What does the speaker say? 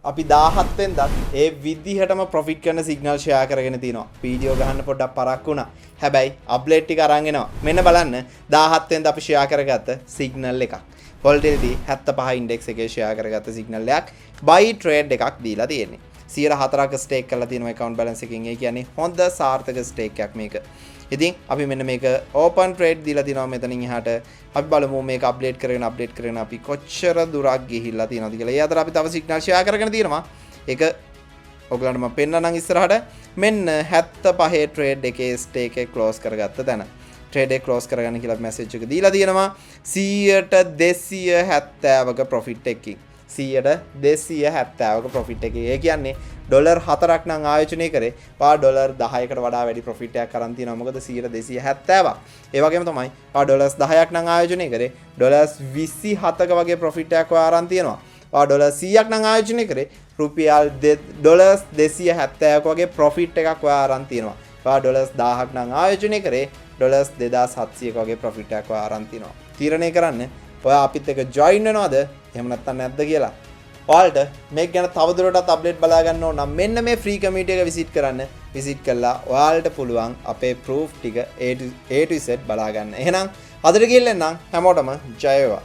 අපි 17 වෙනිදාත් ඒ විදිහටම ප්‍රොෆිට් කරන සිග්නල් ෂෙයා කරගෙන තිනවා. වීඩියෝ ගහන්න පොඩ්ඩක් පරක්කු වුණා. හැබැයි අප්ඩේට් ටික අරන් එනවා. මෙන්න බලන්න, 17 වෙනිදා අපි ෂෙයා කරගත්ත සිග්නල් එකක්. වොලටිලිටි 75 ඉන්ඩෙක්ස් එකේ ෂෙයා කරගත්ත සිග්නල් එකක්, බයි ට්‍රේඩ් එකක් දීලා තියෙන්නේ. 104ක ස්ටේක් කරලා තියෙනවා ඇකවුන්ට් බැලන්ස් එකකින්. ඒ කියන්නේ හොඳ සාර්ථක ස්ටේක් එකක් මේක. ඉතින් අපි මෙන්න මේක ඕපන් ට්‍රේඩ් දීලා තිනවා. මෙතනින් එහාට අපි බලමු මේක අප්ඩේට් කරගෙන අප්ඩේට් කරගෙන අපි කොච්චර දුරක් ගිහිල්ලා තියෙනවද කියලා. ඒ අතර අපි තව සිග්නල් ෂෙයා කරගෙන තියෙනවා. ඒක ඔයගලන්ට මම පෙන්නන්නම් ඉස්සරහට. මෙන්න 75 ට්‍රේඩ් එකේ ස්ටේක් එක ක්ලෝස් කරගත්ත තැන. ට්‍රේඩ් එක ක්ලෝස් කරගන්න කියලා මැසේජ් එක දීලා තියෙනවා 100ට 270ක ප්‍රොෆිට් එකකින්. 100ට 270ක ප්‍රොෆිට් එකේ. ඒ කියන්නේ ඩොලර් 4ක් නම් ආයෝජනය කරේ පා ඩොලර් 10කට වඩා වැඩි ප්‍රොෆිට් එකක් අරන් තියෙනවා. මොකද 100ට 270ක්. ඒ වගේම තමයි පා ඩොලර්ස් 10ක් නම් ආයෝජනය කරේ ඩොලර්ස් 27ක වගේ ප්‍රොෆිට් එකක් ඔයා අරන් තියෙනවා. පා ඩොලර් 100ක් නම් ආයෝජනය කරේ රුපියල් ඩොලර්ස් 270ක වගේ ප්‍රොෆිට් එකක් ඔයා අරන් තියෙනවා. පා ඩොලර්ස් 1000ක් නම් ආයෝජනය කරේ ඩොලර්ස් 2700ක වගේ ප්‍රොෆිට් එකක් ඔයා අරන් තියෙනවා. තීරණය කරන්න ඔයා අපිත් එක්ක ජොයින් වෙනවද එහෙම නැත්නම් නැද්ද කියලා. ඔයාලට මේක ගැන තවදුරටත් අප්ඩේට් බලා ගන්න ඕන නම් මෙන්න මේ ෆ්‍රී කමියුනිටි එක විසිට් කරන්න. විසිට් කළා ඔයාලට පුළුවන් අපේ ප්‍රූෆ් ටික A to Z බලා ගන්න. එහෙනම් අදට ගිහින් එන්නම්. හැමෝටම ජය වේවා.